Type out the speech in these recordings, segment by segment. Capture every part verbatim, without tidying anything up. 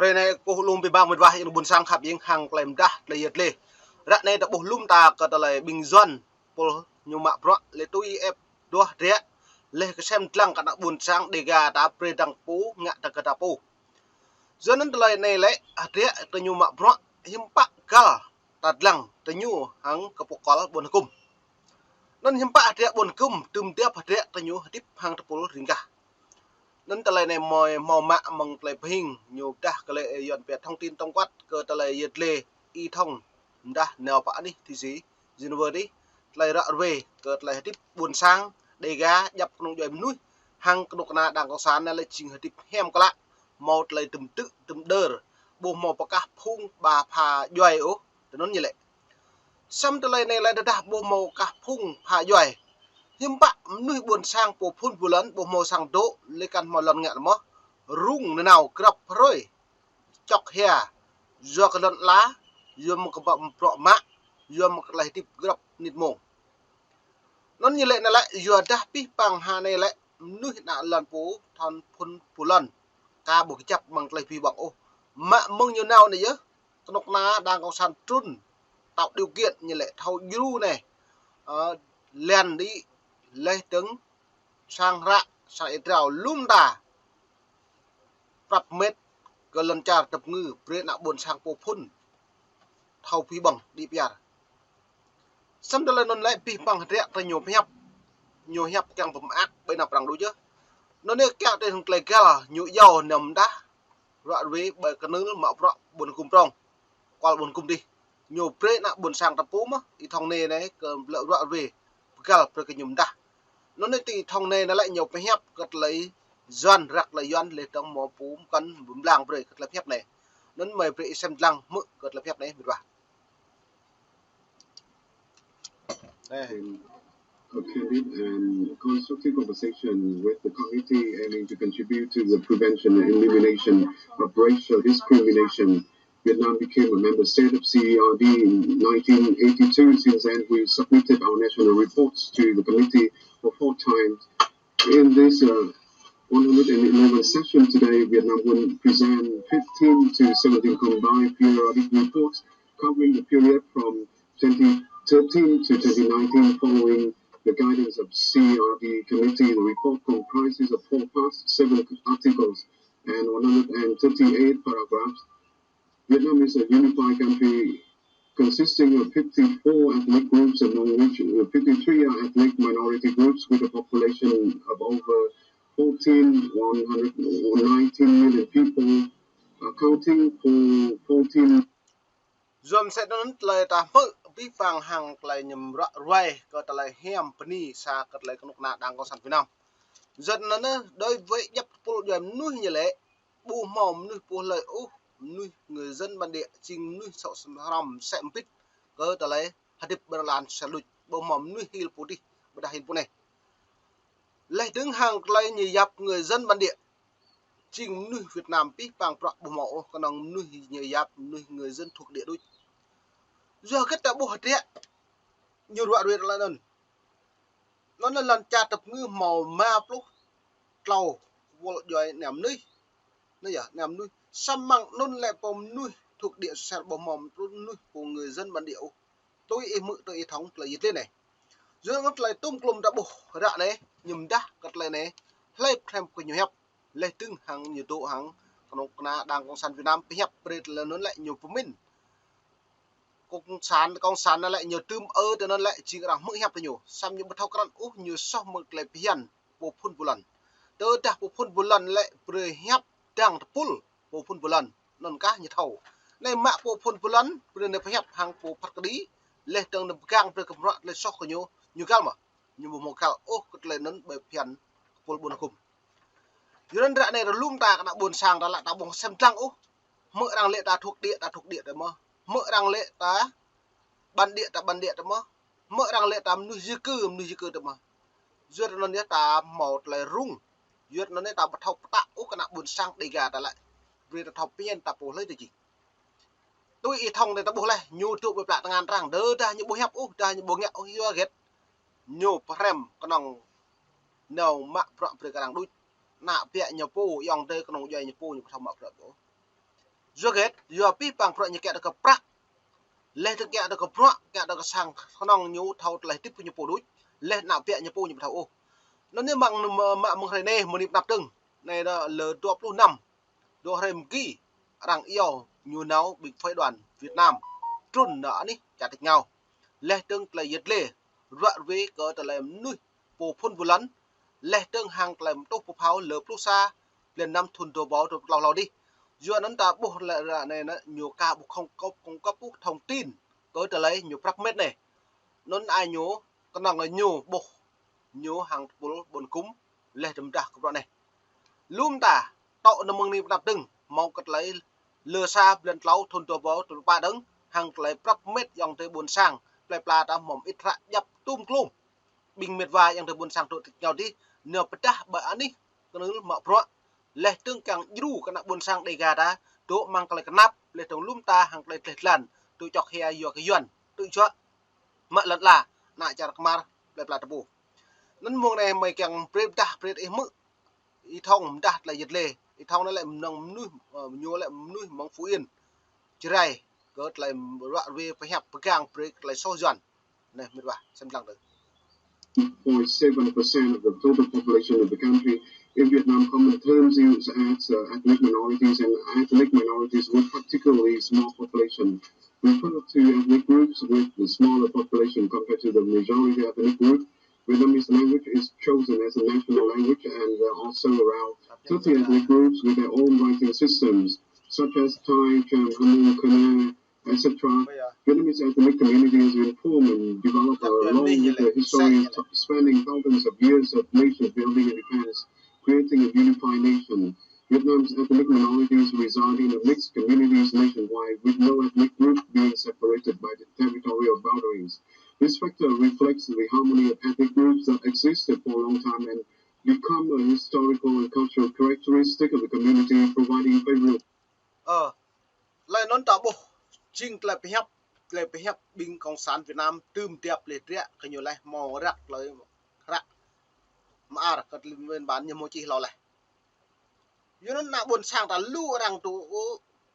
Tơlơi anai kâo lŏm pơblang mĕt wa ayŏng adơi ƀôn sang khăp jing hăng tơlơi mơdah tơlơi yet lĕ. Ră anai ta ƀuh lŏm ta kơ tơlơi ƀing Yuan pul ñu mă bruă lĕ tui ĕp duah hơdră lĕ kơsem dlăng kơ ană ƀôn sang Dêga ta brơi dăng pô ngă ta kơ ta pô. Yua anŭn tơlơi anai lĕ hơdră kơ ñu mă bruă hiư̆m pă găl ta dlăng tơ ñu hăng kơ pô kơl ƀôn hơkŭm. Anŭn hiư̆m pă hơdră ƀôn hơkŭm tŭm dăp hơdră tơ ñu hơdip hăng tơpul ring gah. Anŭn tơlơi anai mơi hmâo mă mơ̆ng tơlơi pơhing ñu pơdah kơ lĕ Yuan pia thông tin tổng quát kơ tơlơi yet lĕ Y Thông mơdah nao pơ anih thụy sĩ Geneva adih tơlơi ră ruai kơ tơlơi hơdip ƀôn sang Dêga djăp kơnung djuai mơnuih hăng kơnuk kơna đảng cộng sản anai lĕ jing hơdip hiam klă hmâo tơlơi tơm tư̆ tơm đơr ƀu hmâo pơkah phung ba pha djuai ôh tơ anŭn ñu lĕ. Săm tơlơi anai lĕ tơdah ƀu hmâo kah phung pha djuai hiư̆m pă mơnuih ƀôn sang pô phŭn pô lŏn ƀu hmâo sang dŏ lĕ kăn hmâo lŏn ngă tơ mơ̆ rŭng nanao grăp hrơi čŏk hia yua kơ lŏn ala yua mơ̆ng kơ bruă mă yua mơ̆ng kơ tơlơi hơdip grăp nit mông. Anŭn ñu lĕ anai lĕ yua dah pih pang ha anai lĕ mơnuih ană lŏn pô thŏn phŭn pô lŏn ka ƀu kơjăp mơ̆ng tơlơi pih ƀơ̆ng ôh mă mơ̆ng ñu nao anai yơh kơnuk kơna đảng cộng sản trŭn tạo điều kiện ñu lĕ thâo djru anai, ơ, lĕn đĭ leh dơ̆ng sang hră sang êdrao lŏm ta prăp mĕt kơ lŏn čar tơpơngư brơi ană ƀôn sang pô phŭn thâo pih ƀơ̆ng đĭ pơyar. Săm tơlơi anŭn lĕ pih pang hơdră kơ ñu pơhiăp ñu hiăp kiăng pơmơak ƀơi anăp arăng đôč yơh. Anŭn anai kiăng tơ hăng tơlơi găl ñu iâu nao mơdah ră ruai ƀơi kơnưl mă bruă ƀôn hơkŭm prong kơl ƀôn hơkŭm adih. Ñu brơi ană ƀôn sang ta pô mơ̆ Y Thông anai anai kơ lĕ ră ruai pơgăl brơi kơ ñu mơdah. Anŭn anai tơ Y Thông anai anai lĕ ñu pơhiăp kơ tơlơi Yuan răk tơlơi Yuan lĕ dơ̆ng mơ̆ pô mơkăn pơblang brơi kơ tơlơi pơhiăp anai. Anŭn mơi brơi ih sem dlăng hmư̆ kơ tơlơi pơhiăp anai mĕt wa. Anai. A candid and constructive conversation with the committee aiming to contribute to the prevention and elimination of racial discrimination. Vietnam became a member state of C E R D in nineteen eighty-two. Since then, we submitted our national reports to the committee for four times. In this, uh, one hundred eleven session today, Vietnam will present fifteen to seventeen combined periodic reports covering the period from twenty thirteen to twenty nineteen, following the guidance of C R D committee. The report comprises of four parts, seven articles, and one hundred thirty-eight paragraphs. Vietnam is a unified country consisting of fifty-four ethnic groups, among which, uh, fifty-three are ethnic minority groups, with a population of over fourteen, one hundred nineteen million people, accounting for fourteen. Yua mơsĕ anŭn tơlơi ta hmư̆ pih pang hăng tơlơi ñu ră ruai kơ tơlơi hiam bơni sa kơ tơlơi kơnuk kơna đảng cộng sản Việt Nam. Yua anŭn anai đối với djăp tơpul djuai mơnuih ñu lĕ ƀu hmâo mơnuih pô hlơi ôh, mơnuih người dân bản địa jing mơnuih sŏ sơm hrăm sĕ mbĭt kơ tơlơi hơdip ƀơi lŏn čar đôč, ƀu hmâo mơnuih hil pô adih ƀôdah hil pô anai. Leh dơ̆ng hăng tơlơi ñu yap người dân bản địa jing mơnuih Việt Nam pih pang prăk ƀu hmâo ôh, kơnơ̆ng mơnuih ñu yap mơnuih người dân thuộc địa đôč. Yua hơget ta ƀuh hơdră ñu ră ruai tơlơi anŭn. Anŭn lŏn čar tơpơngư hmâo rơma pluh klâo wơl djuai ană mơnuih. Anai yơh, ană mơnuih. Samơ̆ anŭn lĕ pô mơnuih thuộc địa sel ƀu hmâo mơnuih pô người dân bản địa ôh. Tui ih hmư̆ tui ih thŏng tơlơi yit lĕ anai. Yua anŭn tơlơi tŭm klum ta ƀuh ră anai, ñu mơdah kơ tơlơi anai, hlơi pơhrăm kơ ñu hiăp, leh dơ̆ng hăng ñu dŏ hăng kơnuk kơna đảng cộng sản Việt Nam pơhiăp brơi tơlơi anŭn lĕ ñu pơmĭn. Cộng sản, cộng sản anai lĕ ñu tŭm ơ tơ anŭn lĕ jing arăng hmư̆ hiăp tơ ñu. Samơ̆ ñu ƀu thâo krăn ôh ñu soh mơ̆ng tơlơi phiăn pô phŭn pô lŏn. Tơdah pô phŭn pô lŏn lĕ brơi hiăp dăng tơpul pô phŭn pô lŏn. Anŭn kah ñu thâo. Anai mă pô phŭn pô lŏn, brơi anai pơhiăp hăng pô phat kơđi, leh dơ̆ng anai pơgang brơi kơ bruă tơlơi soh kơ ñu, ñu găl mơ̆. Ñu ƀu hmâo găl ôh kơ tơlơi anŭn ƀơi phiăn tơpul ƀôn hơkŭm. Yua anŭn ră anai rơlum ta kơ ană ƀôn sang ta lĕ ta ƀu sem dlăng ôh. Hmư̆ arăng lĕ ta thuộc địa, ta thuộc địa tơ mơ̆. Hmư̆ arăng lĕ ta bản địa, ta bản địa tơ mơ̆. Hmư̆ arăng lĕ ta mơnuih di cư, mơnuih di cư tơ mơ̆. Yua anŭn yơh ta hmâo tơlơi rŭng. Yua anŭn yơh ta ƀu thâo pơtă ôh kơ ană ƀôn sang Dêga ta lĕ. Brơi ta thâo pơñen ta pô hlơi tơ jing. Tui ih thŏng anai ta ƀuh leh, ñu dŏ ƀơi plă tơngan arăng, tơdah ñu ƀu hiăp ôh, tơdah ñu ƀu ngă ôh, yua hơget. Ñu pơhrăm kơnơ̆ng nao mă bruă brơi kơ arăng đôč. Ană ƀiă ñu pô, ayŏng adơi kơnung djuai ñu pô, ñu ƀu thâo mă bruă ôh. Yua hơget? Yua abih bang bruă ñu kiăng tơ kơ prăk. Laih dơ̆ng kiăng tơ kơ bruă, kiăng tơ kơ sang kơnơ̆ng ñu thâo tơlơi hơdip kơ ñu pô đôč. Laih ană ƀiă ñu pô ñu ƀu thâo ôh. Anŭn yơh mơ̆ng mơ̆ng hrơi anai mơ̆ng anăp dơ̆ng. Anai lơ dua pluh năm. Dua hrơi mơ̆ng ki arăng iâu ñu nao ƀing phái đoàn Việt Nam trŭn nao anih čar tač rơngiao. Laih dơ̆ng tơlơi yet lĕ ruă rơwe kơ tơlơi mơnuih pô phŭn ƀu lăn, laih dơ̆ng hăng tơlơi mơtuh pơphao lơ pluh sa blan năm thŭn dua rơbâo dua pluh klâo dih. Yua anŭn ta ƀuh lĕ ră anai ñu ka ƀu khŏng kŏp khŏng kŏp ƀuh thông tin kơ tơlơi ñu prăp met anai. Anŭn ai ñu kơnơ̆ng ñu ƀuh ñu hăng tơpul ƀôn gum laih dơ̆ng mơdah kơ bruă anai. Lŏm ta tŏ nao mơ̆ng anai pơ anăp dơ̆ng, mơ̆ng kơ tơlơi lơ sa blan klâo thŭn dua rơbâo dua pluh pă dơ̆ng, hăng tơlơi prăp met ayŏng adơi ƀôn sang, plơi pla ta mơ̆ng ih hră djăp tum klum. Ƀing met wa ayŏng adơi ƀôn sang dŏ tač rơngiao dih, nao pơdah ƀơi anih kơnưl mă bruă. Laih dơ̆ng kiăng djru kơ ană ƀôn sang Dêga ta, dŏ mơ̆ng tơlơi kơnăp, laih dơ̆ng lŏm ta hăng tơlơi dleh dlan, dŏ čŏk hia yua kơ Yuan, dŏ juă mă lŏn ala, ană čar kơmar, plơi pla ta ƀuh. Anŭn mơ̆ng anai mơi kiăng brơi pơdah brơi ih hmư̆. Ih Thông mơdah tơlơi yet lĕ. Ih Thông anai lĕ mơnơ̆ng mơnuih, ơ, ñu lĕ mơnuih mơ̆ng Phú Yên. Jrai kơ tơlơi ruă rơwe pơhiăp pơgang brơi tơlơi soh Yuan. Anai, met wa, sem lăng tơ. Point seven percent of the total population of the country. In Vietnam, common terms used as, uh, ethnic minorities and ethnic minorities with particularly small population refer to ethnic groups with the smaller population compared to the majority ethnic group. Vietnamese language is chosen as a national language, and there are also around thirty ethnic groups with their own writing systems, such as Thai, Cham, Hmông, Khmer, et cetera. Vietnamese ethnic communities inform and develop along with their history spanning thousands of years of nation building independence, creating a unified nation. Vietnam's ethnic minorities reside in a mixed communities nationwide, with no ethnic group being separated by the territorial boundaries. This factor reflects the harmony of ethnic groups that existed for a long time and become a historical and cultural characteristic of the community, providing favorable. Ơ, tơlơi anŭn ta ƀuh, jing tơlơi pơhiăp, tơlơi pơhiăp ƀing Cộng sản Việt Nam tơm tiap lĕ triă kơ ñu laih hmâo răk tơlơi hră mơar kơ tơlơi min ban ñu hmâo čih hlâo laih. Yua anŭn ană ƀôn sang ta lu arăng dŏ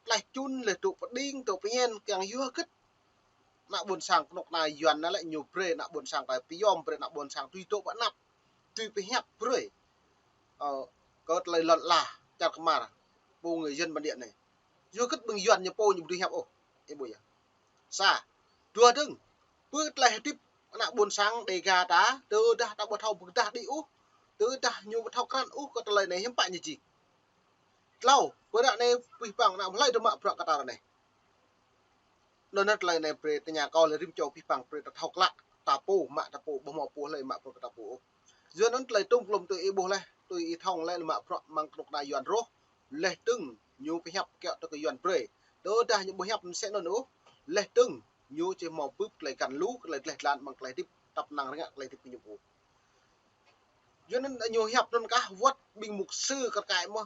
tlaih čun laih dŏ pơđing dŏ pơñen kiăng yua hơget. Ană ƀôn sang kơnuk kơna Yuan anai lĕ ñu brơi ană ƀôn sang ta pơyom brơi ană ƀôn sang tui dŏ pơ anăp. Tui pơhiăp brơi. Ơ, kơ tơlơi lŏn ala, čar kơmar, pô người dân bản địa anai. Yua hơget ƀing Yuan ñu pô ñu ƀu dưi hiăp ôh. Ih ƀuh yơh. Sa, dua dơ̆ng. Pơ tơlơi hơdip ană ƀôn sang Dêga ta, tơdah ta ƀu thâo pơkơdah đĭ ôh, tơdah ñu ƀu thâo krăn ôh kơ tơlơi anai hiư̆m pă ñu jing. Klâo, pơ ră anai abih bang ană hlơi dŏ mă bruă kơ ta ră anai. Anŭn tơlơi anai brơi tơña kâo lĕ rĭm čô abih bang brơi ta thâo klă, ta pô, mă ta pô, ƀu hmâo pô hlơi mă bruă kơ ta pô ôh. Yua anŭn tơlơi tum klum tui ih ƀuh laih, tui ih Thông laih mă bruă mơ̆ng kơnuk kơna Yuan rŏh, laih dơ̆ng ñu pơhiăp kiaŏ tơ kơ Yuan brơi. Tơdah ñu ƀu hiăp mơsĕ anŭn ôh, laih dơ̆ng ñu či hmâo bưp tơlơi găn lu, tơlơi dleh dlan mơ̆ng tơlơi hơdip, tăp năng rơngiă tơlơi hơdip kơ ñu pô. Yua anŭn ñu hiăp anŭn kah wơ̆t ƀing mục sư kar kaĭ mơ̆n.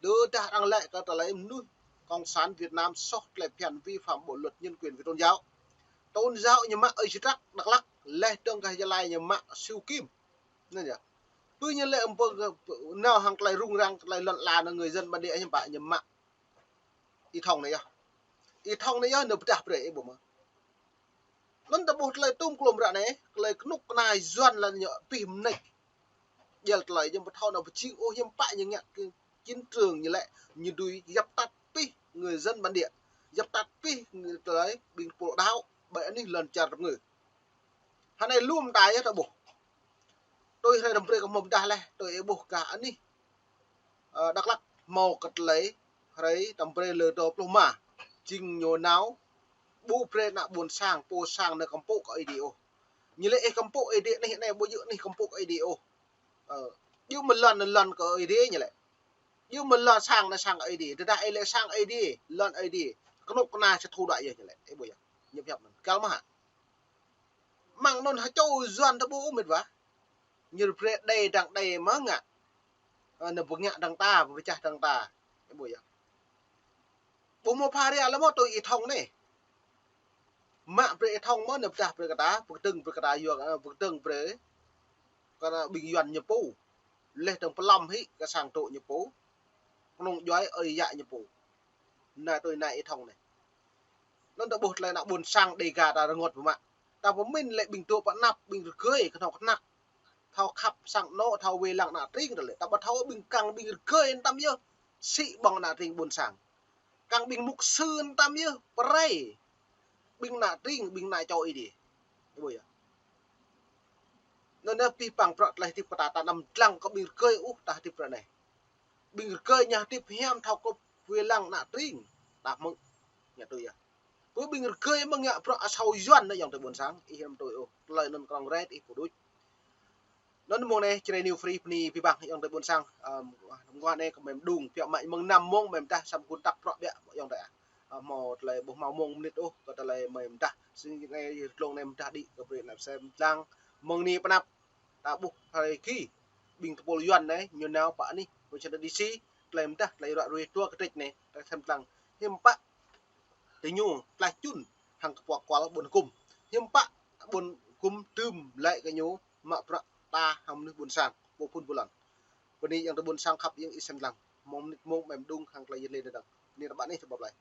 Tơdah arăng laĭ kơ tơlơi mơnuih Cộng sản Việt Nam soh tơlơi phiăn vi phạm bộ luật nhân quyền về tôn giáo. Tôn giáo ñu mă Ơi Sư Trắc Dak Lak, laih dơ̆ng kơ Gia Lai ñu mă Siu Kim. Anŭn yơh. Pơ ñu laĭ ƀơ̆ng nao hăng tơlơi rŭng răng, tơlơi lŏn ala anŭn người dân bản địa hiư̆m pă ñu mă. Ih Thông anai yơh. Ih Thông anai yơh ñu pơdah brơi ih ƀuh mơ̆n. Anŭn ta ƀuh tơlơi tum klum ră anai, tơlơi kơnuk kơna Yuan lĕ ñu pih mơneč. Djel tơlơi ñu ƀu thâo nao pơjing ôh hiư̆m pă ñu ngă kơ chiến trường ñu lĕ, ñu dưi djăp tăt pih người dân bản địa. Djăp tăt pih tơlơi ƀing pô đaŏ, ƀơi anih lŏn čar tơpơngư. Hơnai lŏm ta yơh ta ƀuh. Tui hrơi răm brơi kơ hmâo pơdah laih, tui ih ƀuh kah anih, ơ, Dak Lak hmâo kơ tơlơi hrơi răm brơi lơ dua pluh rơma. Jing ñu nao ƀu brơi ană ƀôn sang, pô sang nao kơmpŭ kơ Ơi Adai ôh. Ñu laĭ ih kơmpŭ Ơi Adai anih anai ƀu djơ̆ anih kơmpŭ kơ Ơi Adai ôh. Ơ, djơ̆ mơ̆ lŏn, lŏn kơ Ơi Adai ñu laĭ. Djơ̆ mơ̆ lŏn sang anai sang Ơi Adai. Tơdah ih laĭ sang Ơi Adai, lŏn Ơi Adai, kơnuk kơna sa thu đuaĭ yơh ñu laĭ. Ih ƀuh yơh. Ñu pơhiăp anŭn. Kal mơ̆ hă? Mơ̆ng anŭn hơčâo Yuan ta ƀuh ôh met wa. Ñu brơi đe dăng đe mơ̆ ngă. Ơ, ñu pơngă dăng ta, pơčah dăng ta. Ih ƀuh yơh. Ƀu hmâo pha ria lơ mơ̆ tui ih Thông anai. Mă brơi ih Thông mơ̆ ñu pơdah brơi kơ ta, pơkơdơ̆ng brơi kơ ta yua, ơ, pơkơdơ̆ng brơi kơ ƀing Yuan ñu pô. Laih dơ̆ng pơlăm hĭ kơ sang dŏ ñu pô. Kơnung djuai ơi yă ñu pô. Anai tui anai ih thŏng anai. Anŭn ta ƀuh tơlơi ană ƀôn sang Dêga ta rơngot biă mă. Ta pơmĭn lĕ ƀing dŏ pơ anăp, ƀing rơgơi kơnơ̆ng kơnăk. Thâo khăp sang anŏ, thâo wai lăng ană tring ta lĕ. Ta ƀu thâo ƀing kăng ƀing rơgơi tam yơh. Sĭ ƀơ̆ng ană tring ƀôn sang. Kăng ƀing mục sư tam yơh, pơrai. Ƀing ană tring, ƀing ană čô ih dih. Ih ƀuh yơh. Anŭn yơh pih păng bruă tơlơi hơdip kơ ta, ta anăm dlăng kơ ƀing rơgơi ôh ta hơdip ră anai. Ƀing rơgơi ñu hơdip hiam thâo kơ wai lăng ană tring. Ta hmư̆. Ñu tui yơh. Pơ ƀing rơgơi mơ̆ng ngă bruă asâo Yuan anai ayŏng adơi ƀôn sang, ih anăm tui ôh. Tơlơi anŭn kơnơ̆ng rai ih pơđuč. Anŭn mông anai Jrai New Free bơni abih bang ayŏng adơi ƀôn sang, ơ, mơguah anai kơ mơi mơđung, biă mă mơ̆ng năm mông mơi mơdah samơ̆ kơnơ̆ng tăk bruă biă ayŏng adơi. Ơ, hmâo tơlơi ƀu hmâo mông mơnit ôh, kơ tơlơi mơi mơdah. Sĭt anai tlông anai mơdah đĭ kơ brơi anăp sem dlăng. Mơ̆ng anai pơ anăp ta ƀuh hrơi ki ƀing tơpul Yuan anai, ñu nao pơ anih Washington D C, tơlơi mơdah, tơlơi ră ruai dua kơtrĕč anai, ta sem dlăng. Hiư̆m pă tơ ñu tlaih čun hăng kơpua kual ƀôn hơkŭm. Hiư̆m pă ƀôn hơkŭm tơm lĕ kơ ñu mă bruă ta hăng mơnuih ƀôn sang, ƀu phŭn ƀu lŏn. Bơni ayŏng adơi ƀôn sang khăp ih ih sem dlăng. Mông mơnit mông mơi mơđung hăng tơlơi yơh lĕ đơđăng. Bơni rơbat anih tơƀăp lĕ.